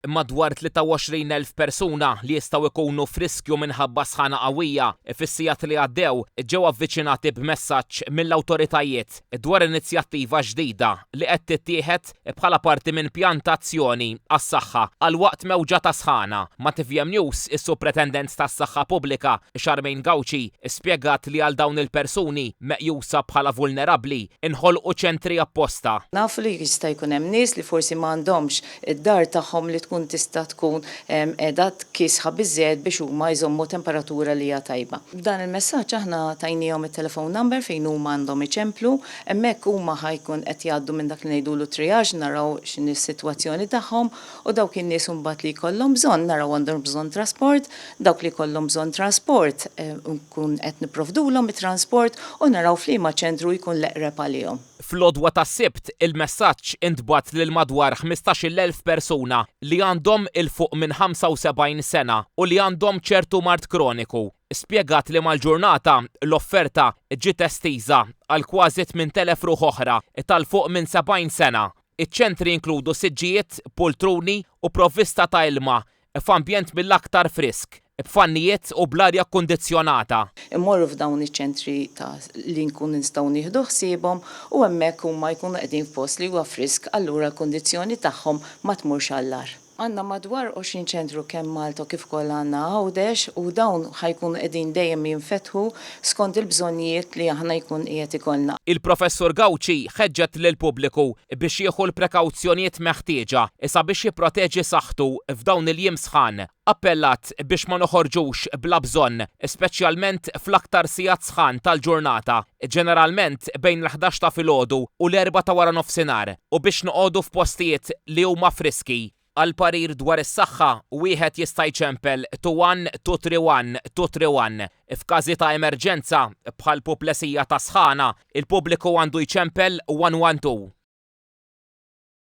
Madwar 23,000 persuna li jistgħu jkunu f'riskju minħabba sħana qawwija fis-sigħat li għaddew ġew avviċinati b'messaġġ mill-awtoritajiet dwar inizjattiva ġdida li qed tittieħed bħala parti minn pjan ta' azzjoni għas-saħħa għal waqt mewġa ta' sħana. Ma' tvm News, is-Supretendent tas-Saħħa Pubblika, Charmaine Gauci, spjegat li għal dawn il-persuni meqjusa bħala vulnerabbli inħolqu ċentri apposta. Nafu li jista' jkun hemm nies li forsi ma għandhomx id-dar tagħhom li tkun tista' tkun qiegħda kiesħa biżżejjed biex huma jżommu temperatura li hija tajba. B'dan il-messaġġ aħna tajniehom it-telephone number fejn huma għandhom iċemplu, hemmhekk huma ħa jkun qed jgħaddu minn dak li ngħidulu triage, naraw x'inhi s-sitwazzjoni tagħhom u dawk in-nies imbagħad li jkollhom bżonn naraw għandhomx bżonn trasport, dawk li jkollhom bżonn transport nkun qed nipprovdulhom it-transport u naraw f'liema ċentru jkun l-eqreb għalihom. Fl-għodwa tas-Sibt, il-messaġġ intbagħat lil madwar 15,000 persuna li għandhom 'il fuq minn 75 sena u li għandhom ċertu mard kroniku. Spjegat li mal-ġurnata, l-offerta ġiet estiża għal kważi 8,000 ruħ oħra ta' 'l fuq minn 70 sena. Iċ-ċentri jinkludu siġġijiet, pultruni u provvista ta' ilma f'ambjent mill-aktar frisk, b'fannijiet u bl-arja kkundizzjonata. Immorru f'dawn iċ-ċentri ta' li nkunu nistgħu nieħdu ħsiebhom u hemmhekk huma jkunu qegħdin f'post li huwa frisk allura l-kundizzjoni tagħhom ma tmurx għall-agħar. Għandna madwar 20 ċentru kemm Malta u kif ukoll għandna Għawdex u dawn ħa jkunu qegħdin dejjem jinfetħu skont il-bżonnijiet li aħna jkun qiegħed ikollna. Il-Professur Gauci ħeġġet lill-pubbliku biex jieħu l-prekawzjonijiet meħtieġa sabiex jipproteġi saħħtu f'dawn il-jiem sħan. Appellat biex ma noħorġux bla bżonn, speċjalment fl-aktar sigħat sħan tal-ġurnata, ġeneralment bejn l-ħdax ta' filgħodu u l-erbgħa ta' waranofsinhar, u biex noqogħdu f'postijiet li huma friski. Għal parir dwar is-saħħa, wieħed jista' jċempel 21231 231. F'każi ta' emerġenza, bħal puplesija ta' sħana, il-pubbliku għandu jċempel 112.